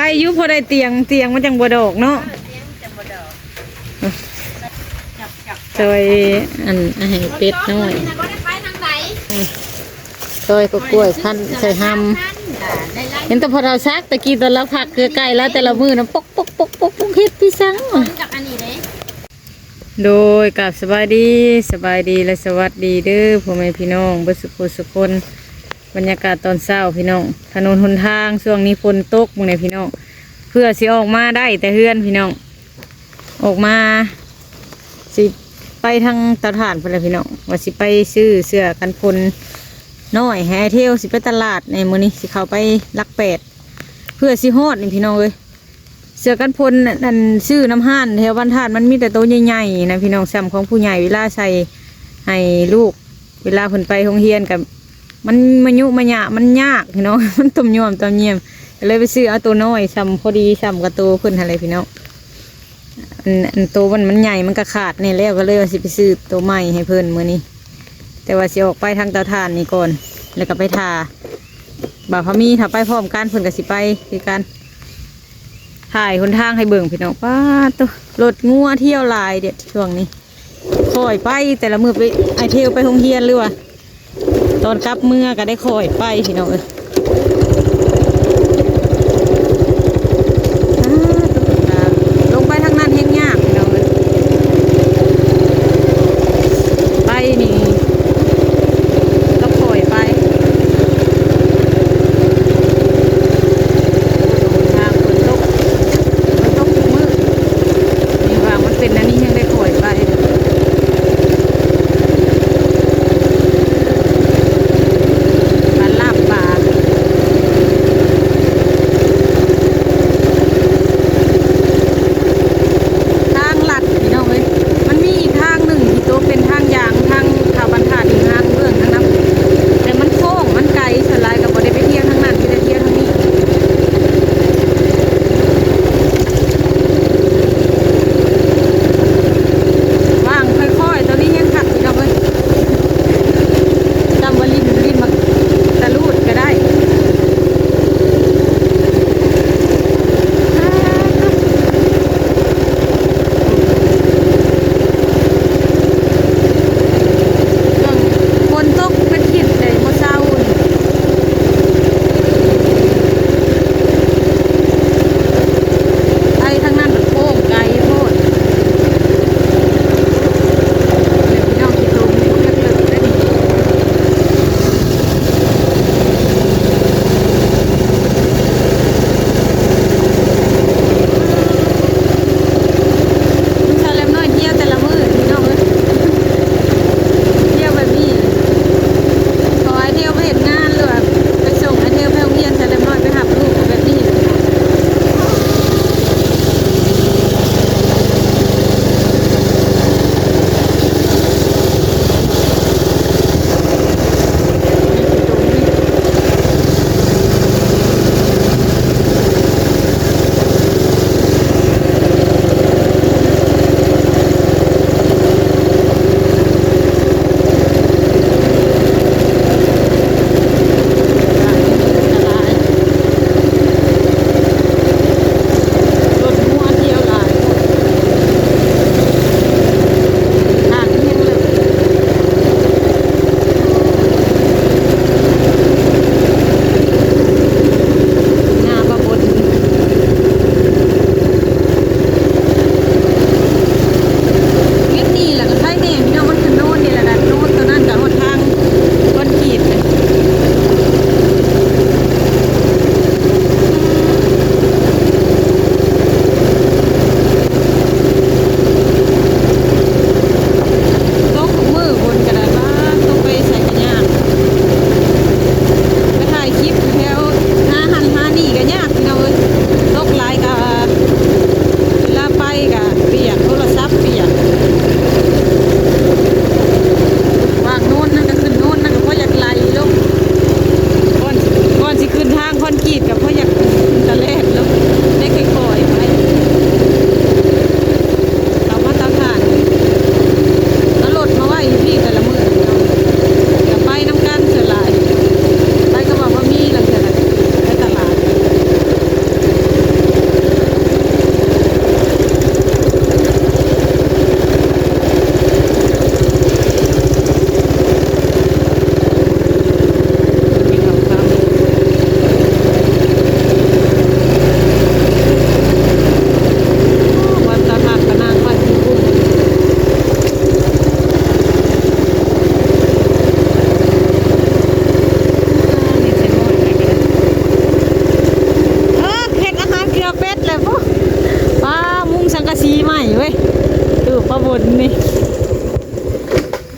ອາຍຸພໍໄດ້ຕຽງ ຕຽງມັນຈັ່ງບໍ່ດອກເນາະ. ເອີ ຕຽງມັນຈັ່ງບໍ່ດອກ. ຊ່ອຍອັນ ອັນໃຫ້ເປັດນ້ອຍ ຊ່ອຍກໍກ້ວຍພັນໃສ່ຫຳ. ເຫັນແຕ່ພໍ່ເຖົ້າສັກ ແຕ່ກີ້ຕອນລາວພັກເກືອໄກ່ລາວແຕ່ລະມື້ນະ ປົກໆໆໆ ເຮັດຄືສັງ. ໂດຍ ກາບສະບາຍດີ ສະບາຍດີ ແລະ ສະຫວັດດີເດີ ພໍ່ແມ່ພີ່ນ້ອງເບິດສຸຜູ້ສຸຄົນ. ບັນຍາກາດຕອນເຊົ້າພີ່ນ້ອງ ຖະໜົນຫົນທາງຊ່ວງນີ້ຝົນຕົກ ມື້ນີ້ພີ່ນ້ອງ ເພື່ອຊິອອກມາໄດ້ແຕ່ເຮືອນພີ່ນ້ອງ ອອກມາຊິໄປທາງເຕົາຖ່ານພຸ້ນແຫຼະພີ່ນ້ອງ ວ່າຊິໄປຊື້ເສື້ອກັນຝົນນ້ອຍໃຫ້ອ້າຍເທວ ຊິໄປຕະຫຼາດໃນມື້ນີ້ ຊິເຂົ້າໄປຫຼັກແປດ ເພື່ອຊິຮອດນີ້ພີ່ນ້ອງເອີຍ. ເສື້ອກັນຝົນ ອັນ ອັນ ຊື້ນຳຮ້ານແຖວບ້ານທາດ ມັນມີແຕ່ໂຕໃຫຍ່ໆນະພີ່ນ້ອງ ສ່ຳຂອງຜູ້ໃຫຍ່ ເວລາໃສ່ໃຫ້ລູກ ເວລາເພິ່ນໄປໂຮງຮຽນກໍ ມັນມະຍຸມະຍະ ມັນຍາກພີ່ນ້ອງ ມັນຕົມຍວມຕຳຍຽມ ກໍເລີຍໄປຊື້ເອົາໂຕນ້ອຍ ສ່ຳພໍດີສ່ຳກັບໂຕເພິ່ນຫັ້ນແຫຼະພີ່ນ້ອງ. ອັນ ອັນໂຕມັນ ມັນໃຫຍ່ ມັນກໍຂາດແດ່ແລ້ວ ກໍເລີຍວ່າຊິໄປຊື້ໂຕໃໝ່ໃຫ້ເພິ່ນມື້ນີ້ ແຕ່ວ່າຊິອອກໄປທາງເຕົາຖ່ານນີ້ກ່ອນ ແລ້ວກໍໄປຖ້າບ່າວພາມີ ຖ້າໄປພ້ອມກັນເພິ່ນກໍຊິໄປຄືກັນ. ຖ່າຍຫົນທາງໃຫ້ເບິ່ງພີ່ນ້ອງ ປາດໂທ້ ລົດງົວທ່ຽວຫຼາຍເດະຊ່ວງນີ້. ຄ່ອຍໄປ ແຕ່ລະມື້ໄປ ອ້າຍເທວໄປໂຮງຮຽນ ຫຼືວ່າຕອນກັບເມືອກໍໄດ້ຄ່ອຍໄປພີ່ນ້ອງເອີຍ. ອ່າ ລົງໄປທາງນັ້ນແຮ່ງຍາກພີ່ນ້ອງເອີຍ ໄປນີ້ກໍຄ່ອຍໄປ. ທາງຝົນຕົກ ຝົນຕົກທຸກມື້ ນີ້ວ່າມັນເປັນອັນນີ້ ຍັງໄດ້ຄ່ອຍໄປ. ການລາບປາ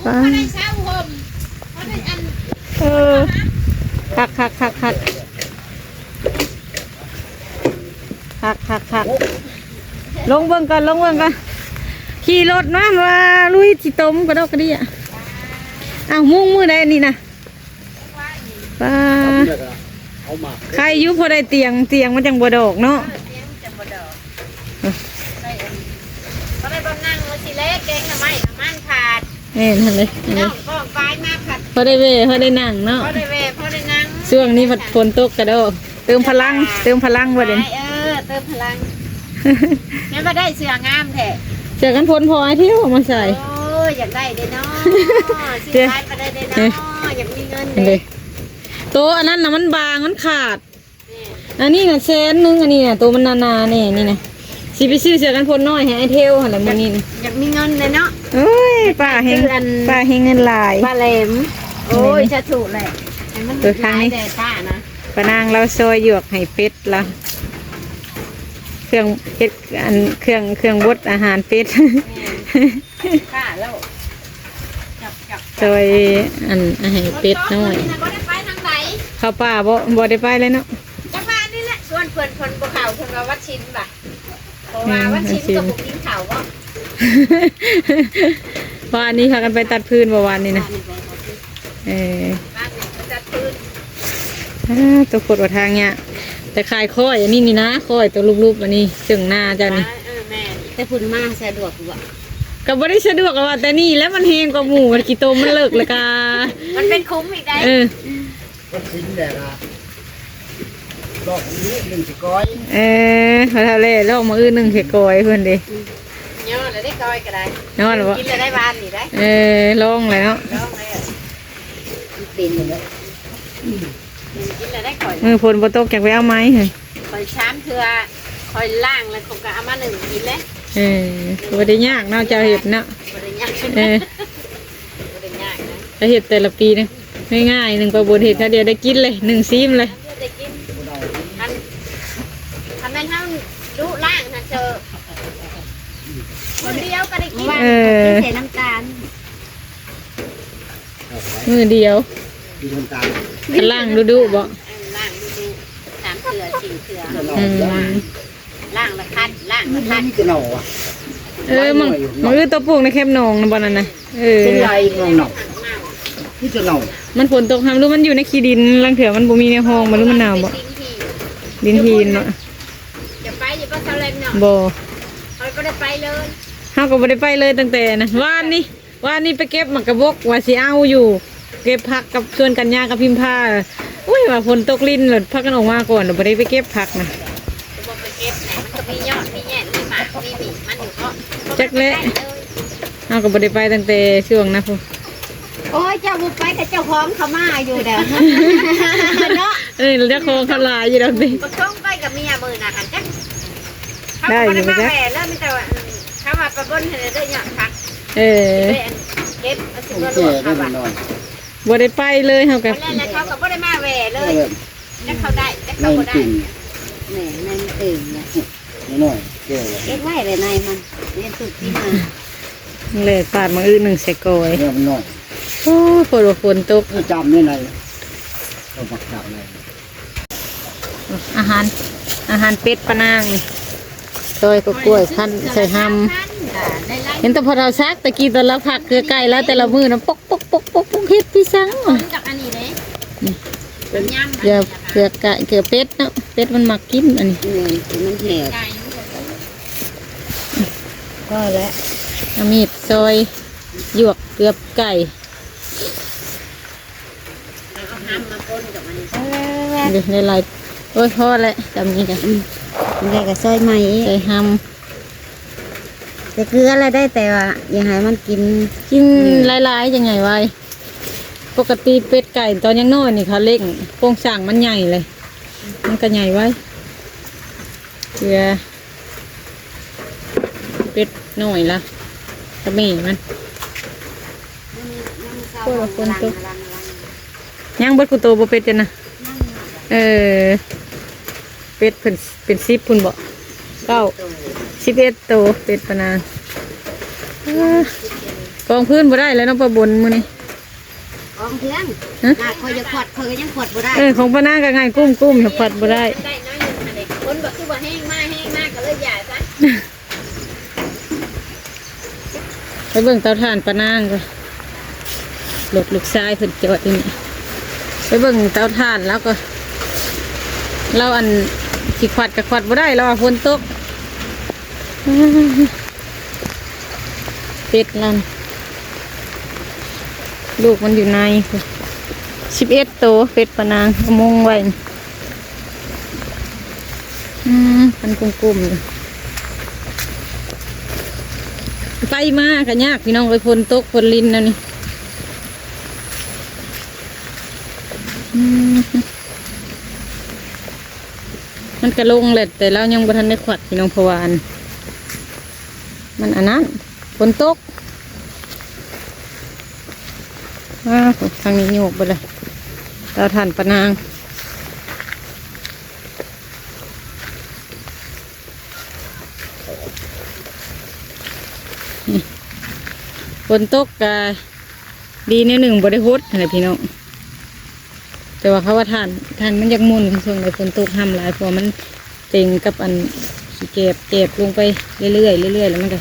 ອ່າ ບໍ່ໄດ້ເຊົ່າຮົ່ມ ບໍ່ໄດ້ອັນ ເອີ ຄັກໆໆໆ ຄັກໆໆ ລົງເບິ່ງກ່ອນ ລົງເບິ່ງກ່ອນ ຂີ່ລົດມາວ່າລຸຍຊິຕົມກະດອກກະເດຍ. ອ້າວ ມຸງມື້ໃດອັນນີ້ນະ? ປ້າ ໄຄຢູ່ພໍໄດ້ຕຽງ ຕຽງມັນຈັ່ງບໍ່ດອກເນາະ. ຕຽງມັນຈັ່ງບໍ່ດອກ ເອີ ໄດ້ອັນ ພໍໄດ້ບ່ອນນັ່ງ ຊິແລະແກງໜໍ່ໄມ້ ໜໍ່ມັນຜັດ ແມ່ນຫັ້ນເດ້ ພີ່ນ້ອງປ້ອງປາຍມາຜັດ ພໍໄດ້ແວ່ ພໍໄດ້ນັ່ງເນາະ ພໍໄດ້ແວ່ ພໍໄດ້ນັ່ງ. ຊ່ວງນີ້ພັດຝົນຕົກກະດອກ ເຕີມພະລັງ ເຕີມພະລັງບໍ່ເດ? ເອີ ເຕີມພະລັງ ແມ່ນວ່າໄດ້ເສື້ອງາມແທ້ ເສື້ອກັນຝົນພໍອ້າຍທິວເອົາມາໃສ່. ໂອ້ຍ ຢາກໄດ້ເດ້ເນາະ ຊື້ຫຼາຍປານໃດເດ້ເນາະ ຢາກມີເງິນເດ້. ໂຕອັນນັ້ນນະມັນບາງ ມັນຂາດ ແມ່ນ ອັນນີ້ນະແສນໜຶ່ງ ອັນນີ້ນະ ໂຕມັນໜາໆແດ່ນີ້ນະ ຊິໄປຊື້ເສື້ອກັນຝົນນ້ອຍໃຫ້ອ້າຍເທວຫັ້ນແຫຼະມື້ນີ້ນະ ຢາກມີເງິນເດ້ເນາະ. ໂອ້ຍ ປ້າແຮງ ປ້າແຮງເງິນຫຼາຍ ປ້າແຫຼມ. ໂອ້ຍ ສາທຸແຫຼະ ໃຫ້ມັນຫຼາຍແດ່ປ້ານະ. ປ້ານາງລາວຊອຍຢວກໃຫ້ເປັດລະ ເຄື່ອງເຮັດອັນ ເຄື່ອງ ເຄື່ອງບົດອາຫານເປັດ ແມ່ນ ຂ້າແລ້ວ ຈັບ ຈັບ ຊ່ອຍອັນ ໃຫ້ເປັດນ້ອຍ ບໍ່ໄດ້ໄປທາງໃດ ເຂົ້າປ່າບໍ່ ບໍ່ໄດ້ໄປເລີຍເນາະ. ຈັກວ່າອັນນີ້ແຫຼະ ຊວນເພິ່ນ ເພິ່ນບໍ່ເຂົ້າ ເພິ່ນວ່າວັດສິນບາດ ເພາະວ່າ ເອີ ວັດສິນ ວັດສິນ ກໍບໍ່ກິນເຂົ້າບໍ່. ວານນີ້ພາກັນໄປຕັດຟືນບໍ່ ວານນີ້ນະ? ເອີ ວານນີ້ໄປຕັດຟືນ. ອ່າ ຕົວໂຄດວ່າທາງຍາກ ແຕ່ຂາຍຄ້ອຍອັນນີ້ນີ້ນະ ຄ້ອຍຕົວລຸບໆ ອັນນີ້ເຊິ່ງໜ້າເຈົ້ານີ້. ເອີ ແມ່ນ ແຕ່ພຸ້ນມາສະດວກຢູ່ບໍ່? ກໍບໍ່ໄດ້ສະດວກ ກໍວ່າແຕ່ນີ້ແຫຼະມັນແຮງກວ່າໝູ່ ມັນຂີ້ຕົມມັນເລິກ ແລ້ວກໍມັນເປັນຂຸມອີກໄດ໋. ເອີ ວັດສິນແຫຼະນະ ລອກມື້ໜຶ່ງຊິກ້ອຍ. ເອີ ພໍເທົ່າແລ້ວລອກມື້ອື່ນໜຶ່ງຊິກ້ອຍເພິ່ນເດ້. ຍໍແລ້ວໄດ້ກ້ອຍກໍໄດ້ ຍໍແລ້ວບໍ່? ກິນແລ້ວໄດ້ວານນີ້ໄດ້. ເອີ ລອງແລ້ວເນາະ ລອງແລ້ວ ມັນເປັນແລ້ວ ກິນແລ້ວໄດ້ກ້ອຍ. ມື້ຝົນບໍ່ຕົກ ຈັກໄປເອົາໃໝ່ເຮີ້ຍ. ຂ້ອຍສາມເທື່ອ ຂ້ອຍລ້າງແລ້ວຂ້ອຍກໍເອົາມາໜຶ້ງກິນເລີຍ. ເອີ ບໍ່ໄດ້ຍາກເນາະ ເຈົ້າເຮັດເນາະ. ບໍ່ໄດ້ຍາກ ເອີ ບໍ່ໄດ້ຍາກນະ ຖ້າເຮັດແຕ່ລະປີນະ ງ່າຍໆ ໜຶ່ງປາບົນເຮັດຄາວດຽວໄດ້ກິນເລີຍ ໜຶ່ງຊີມເລີຍ ໄດ້ກິນ. ອັນ ຄັນແມ່ນເຮົາດຸລ້າງຫັ້ນເຊີ ມື້ດຽວກໍໄດ້ກິນ. ເອີ ກິນໃສ່ນ້ຳຕານ ມື້ດຽວ ກິນນ້ຳຕານ. ຄັນລ້າງດຸໆບໍ່? ເອີ ລ້າງດຸໆ ສາມເທື່ອ ສີ່ເທື່ອ. ອືມ ລ້າງລະຂັດ ລ້າງລະຂັດ. ເອີ ມັນ ມັນຄືຕົວປູກໃນແຄມໜອງນະ ບ່ອນນັ້ນນະ. ເອີ ເປັນໄລຂອງເນົາ ມີແຕ່ເນົາ. ມັນຝົນຕົກຫ້ຳ ຫຼືມັນຢູ່ໃນຂີ້ດິນ ລາງເທື່ອມັນບໍ່ມີແນວຮອງບໍ່ ຫຼືມັນໜາວບໍ່? ດິນຫີນເນາະ. ຈະໄປຢູ່ບໍ່ ຊາວແລັນເນາະ? ບໍ່ ຂ້ອຍບໍ່ໄດ້ໄປເລີຍ ເຮົາກໍບໍ່ໄດ້ໄປເລີຍຕັ້ງແຕ່ນະ ວານນີ້. ວານນີ້ໄປເກັບໝາກກະບົກ ວ່າຊິເອົາຢູ່ ເກັບຜັກກັບສວນກັນຍາກັບພິມພາ. ໂອ້ຍ ວ່າຝົນຕົກລິນ ແລ້ວພາກັນອອກມາກ່ອນ ແລ້ວບໍ່ໄດ້ໄປເກັບຜັກນະ. ບໍ່ໄປເກັບແຫຼະ ມັນກໍມີຍອດ ມີແງ່ນ ມີໝາກ ມີໝີກມັນຢູ່ເນາະ. ຈັກແຫຼະ ເຮົາກໍບໍ່ໄດ້ໄປຕັ້ງແຕ່ຊ່ວງນະພຸ້ນ. ໂອ້ຍ ເຈົ້າບໍ່ໄປ ແຕ່ເຈົ້າຂອງເຂົາມາຢູ່ແລ້ວເນາະ. ເອີ ເຈົ້າຂອງເຂົາຫຼາຍຢູ່ດອກຕິ. ບັກຊົງໄປກັບເມຍມື້ນະ ຫັ້ນຈັກ ເຂົາກໍບໍ່ໄດ້ມາແວ່ເລີຍ ມີແຕ່ວ່າ ຄຳວ່າປາບົນຫັ້ນເດີຍອດຜັກ. ເອີ ໄປອັນເກັບເອົາຊິມາລວກເຂົາວ່າ ບໍ່ໄດ້ໄປເລີຍເຮົາກໍ ແລ້ວເຂົາກໍບໍ່ໄດ້ມາແວ່ເລີຍ. ເອີ ຈັກເຂົາໄດ້ ຈັກເຂົາບໍ່ໄດ້. ແມ່ນ ແມ່ນເອີງນະ ນ້ອຍໆ ແກ່ແລ້ວ ເກັບໄວ້ໄວ້ໃນມັນ ເຮັດສຸກກິນນະ. ແລະ ປາດມາອື້ໜຶ່ງໃສ່ກອຍ ແລ້ວມັນນ້ອຍ. ໂອ້ ຝົນວ່າຝົນຕົກ ເອີ ຈຳນີ້ໃນ ເຂົາມັກຈຳໃນ. ອາຫານ ອາຫານເປັດປານາງນີ້ ຊອຍກໍກ້ວຍພັນໃສ່ຮຳ. ເຫັນແຕ່ພໍ່ເຖົ້າຊັກ ແຕ່ກີ້ຕອນລາວພັກເຄືອໄກ່ລາວແຕ່ລະມື້ນະ ປົກໆໆໆ ເຮັດຄືສັງ. ກັບອັນນີ້ເດ້ ນີ້ ຍຳ ເກືອ ເກືອໄກ່ ເກືອເປັດເນາະ ເປັດມັນມັກກິນອັນນີ້. ແມ່ນ ມັນແຮງ ພໍແລ້ວ ເອົາມີດຊອຍ ຢວກເກືອບໄກ່. ເອົາຫຳມາປົນກັບມັນ ເອີ ເດ້ ໄດ້ຫຼາຍ. ໂອ້ຍ ພໍແລ້ວ ຈຳນີ້ກະ ອືມ ນີ້ກະຊອຍໃໝ່ອີກ ໃສ່ຫຳ ໃສ່ເກືອແລ້ວໄດ້ ແຕ່ວ່າຢ່າໃຫ້ມັນກິນ ກິນຫຼາຍໆ ຈັ່ງໃຫຍ່ໄວ. ປົກກະຕິເປັດໄກ່ຕອນຍັງນ້ອຍນີ້ ເຂົາເລ້ງໂຄງສ້າງມັນໃຫຍ່ເລີຍ ມັນກະໃຫຍ່ໄວ. ເກືອ ເປັດນ້ອຍລະ ກະແມ່ມັນ. ໂອ້ຍ ຝົນຕົກ ຍັງເບິດຄູ່ໂຕບໍ່ເປັດຈັ່ງນະ. ເອີ ເປັດເພິ່ນເປັນສິບພຸ້ນບໍ່ ເກົ້າ ສິບເອັດໂຕ ເປັດປານາງ. ເອີ ກອງພື້ນບໍ່ໄດ້ແລ້ວເນາະ ປ້າບົນ ມື້ນີ້ ກອງເທື່ອງ ຮະ ໜ້າຂ້ອຍຢາກຂວັດ ຂ້ອຍກໍຍັງຂວັດບໍ່ໄດ້ ເອີ ຂອງປ້ານາງກໍງ່າຍ ກຸ້ມໆ ຂວັດບໍ່ໄດ້ ໄດ້ໜ້ອຍໜຶ່ງຫັ້ນເດ ຝົນກໍຄືວ່າແຮງມາ ແຮງມາ ກໍເລີຍຢ່າຊະ. ໄປເບິ່ງເຕົາຖ່ານປ້ານາງກ່ອນ ລົດລູກຊາຍເພິ່ນຈອດຢູ່ນີ້ ໄປເບິ່ງເຕົາຖ່ານລາວກ່ອນ ລາວ ອັນ ຊິຂວັດກໍຂວັດບໍ່ໄດ້ ລາວວ່າຝົນຕົກ. ເປັດລະ ລູກມັນຢູ່ໃນພຸ້ນ ສິບເອັດໂຕ ເປັດປ້ານາງເອົາມຸງໄວ້ ອືມ ມັນກຸ້ມໆຢູ່ ໄປມາກໍຍາກ ພີ່ນ້ອງເອີຍ ຝົນຕົກຝົນລິນແນວນີ້ ອືມ. ມັນກະລົງແຫຼະ ແຕ່ລາວຍັງບໍ່ທັນໄດ້ຂວັດ ພີ່ນ້ອງ ເພາະວ່າອັນ ມັນອັນນັ້ນ ຝົນຕົກ ອ້າວ ທາງນີ້ໂຍກເບິດລະ ເຕົາຖ່ານປ້ານາງ ນີ້ ຝົນຕົກກະ ດີແນວໜຶ່ງບໍ່ໄດ້ຫົດຫັ້ນແຫຼະພີ່ນ້ອງ ແຕ່ວ່າເຂົາວ່າຖ່ານ ຖ່ານມັນຢາກໝຸ່ນ ຊ່ວງໃດຝົນຕົກຫ້າມຫຼາຍ ເພາະວ່າມັນເຕັງກັບອັນຂີ້ແກບ ແກບລົງໄປເລື້ອຍໆ ເລື້ອຍໆ ແລ້ວມັນກະ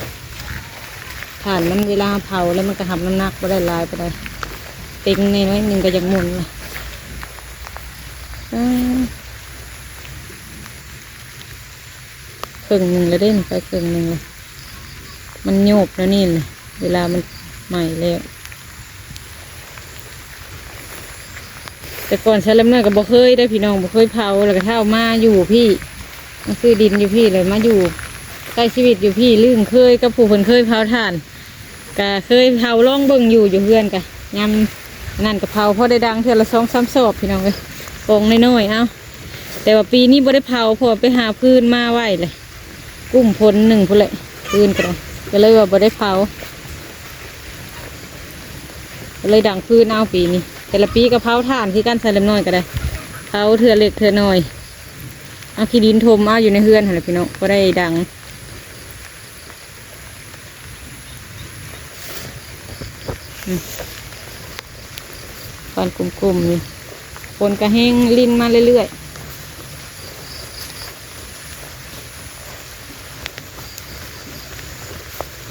ຖ່ານມັນເວລາເຜົາແລ້ວມັນກະຮັບນ້ຳໜັກບໍ່ໄດ້ຫຼາຍປານໃດ ເຕັງແດ່ໜ້ອຍໜຶ່ງກະຢາກໝຸ່ນລະ ເອີ ເຄິ່ງໜຶ່ງແລ້ວເດ້ ໄປເຄິ່ງໜຶ່ງແລ້ວ ມັນໂຍບແນວນີ້ແຫຼະ ເວລາມັນໄໝ້ແລ້ວ ແຕ່ກ່ອນຊາວລຳນ້ອຍກໍບໍ່ເຄີຍເດ້ພີ່ນ້ອງ ບໍ່ເຄີຍເຜົາ ແລ້ວກໍເທົ່າມາຢູ່ພີ້ ມາຊື້ດິນຢູ່ພີ້ ແລ້ວມາຢູ່ໃຊ້ຊີວິດຢູ່ພີ້ ລຶ້ງເຄີຍກັບຜູ້ເພິ່ນເຄີຍເຜົາຖ່ານ ກະເຄີຍເຜົາລອງເບິ່ງຢູ່ ຢູ່ເຮືອນກະຍາມນັ້ນກະເຜົາ ພໍໄດ້ດັງເທື່ອລະສອງສາມສອບ ພີ່ນ້ອງເອີຍ ກອງນ້ອຍໆ ເອົາ ແຕ່ວ່າປີນີ້ບໍ່ໄດ້ເຜົາ ເພາະວ່າໄປຫາຟືນມາໄວ້ແຫຼະ ກຸ້ມຝົນໜຶ່ງພຸ້ນແຫຼະ ຟືນກໍໄດ້ ກໍເລີຍວ່າບໍ່ໄດ້ເຜົາ ກໍເລີຍດັງຟືນເອົາປີນີ້ ແຕ່ລະປີກໍເຜົາຖ່ານຄືກັນ ຊາວລຳນ້ອຍກໍໄດ້ ເຜົາເທື່ອເລັກເທື່ອນ້ອຍ ເອົາຂີ້ດິນຖົມເອົາຢູ່ໃນເຮືອນຫັ້ນແຫຼະ ພີ່ນ້ອງ ບໍ່ໄດ້ດັງ. ອືມ ຄວັນກຸ້ມໆຢູ່ ຝົນກະແຮງລິນມາເລື້ອຍ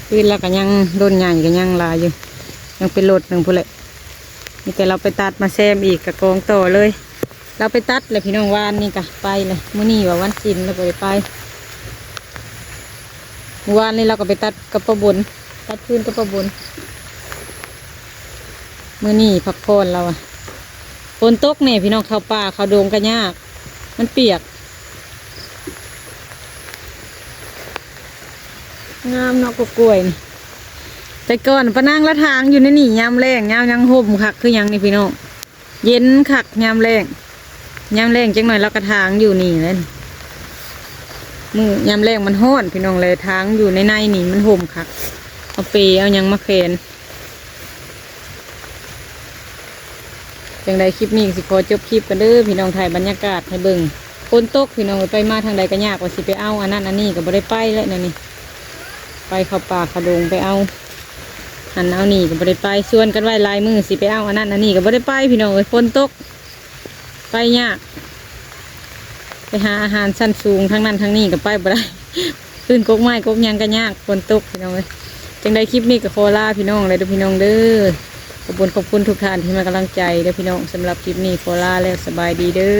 ໆ ຟືນລະກະຍັງ ໂດນໃຫຍ່ກະຍັງຫຼາຍຢູ່ ຍັງເປັນໂລດໜຶ່ງພຸ້ນແຫຼະ ມີແຕ່ລາວໄປຕັດມາແຊມອີກກະກອງຕໍ່ເລີຍ. ລາວໄປຕັດແຫຼະພີ່ນ້ອງ ວານນີ້ກະໄປແຫຼະ ມື້ນີ້ວ່າວັນສິນລາວບໍ່ໄດ້ໄປ ວານນີ້ລາວກໍໄປຕັດກັບປ້າບົນ ຕັດຟືນກັບປ້າບົນ ມື້ນີ້ພັກຜ່ອນລາວອະ ຝົນຕົກແດ່ພີ່ນ້ອງ ເຂົ້າປ່າເຂົ້າດົງກໍຍາກ ມັນປຽກ ງາມເນາະ ກະກ້ວຍນີ້ ແຕ່ກ່ອນປ້ານາງລະຖາງຢູ່ໃນນີ້ ຍາມແລ້ງ ຍາມຍັງຮົ່ມຄັກຄືຫຍັງນີ້ພີ່ນ້ອງ. ເຢັນຄັກຍາມແລ້ງ ຍາມແລ້ງຈັກໜ້ອຍລາວກະຖາງຢູ່ນີ້ແຫຼະ ມື້ຍາມແລ້ງມັນຮ້ອນພີ່ນ້ອງ ແລະຖາງຢູ່ໃນໃນນີ້ມັນຮົ່ມຄັກ ເອົາເປເອົາຫຍັງມາແຂວນ. ຈັ່ງໃດຄລິບນີ້ກະຊິຂໍຈົບຄລິບກ່ອນເດີພີ່ນ້ອງ ຖ່າຍບັນຍາກາດໃຫ້ເບິ່ງ ຝົນຕົກພີ່ນ້ອງ ໄປມາທາງໃດກະຍາກ ວ່າຊິໄປເອົາອັນນັ້ນອັນນີ້ກະບໍ່ໄດ້ໄປແລ້ວແນວນີ້ ໄປເຂົ້າປ່າເຂົ້າດົງໄປເອົາ ອັນເອົານີ້ກໍບໍ່ໄດ້ໄປ ຊວນກັນໄວ້ຫຼາຍມື້ ຊິໄປເອົາອັນນັ້ນອັນນີ້ກໍບໍ່ໄດ້ໄປ ພີ່ນ້ອງເອີຍ ຝົນຕົກ ໄປຍາກ ໄປຫາອາຫານຊັ້ນສູງ ທາງນັ້ນທາງນີ້ກໍໄປບໍ່ໄດ້ ຂຶ້ນກົກໄມ້ກົກຫຍັງກໍຍາກ ຝົນຕົກ ພີ່ນ້ອງເອີຍ. ຈັ່ງໃດຄລິບນີ້ກໍຂໍລາພີ່ນ້ອງແລ້ວເດີ ພີ່ນ້ອງເດີ ຂອບຄຸນ ຂອບຄຸນທຸກທ່ານທີ່ໃຫ້ກຳລັງໃຈເດີພີ່ນ້ອງ. ສຳລັບຄລິບນີ້ຂໍລາແລ້ວ ສະບາຍດີເດີ.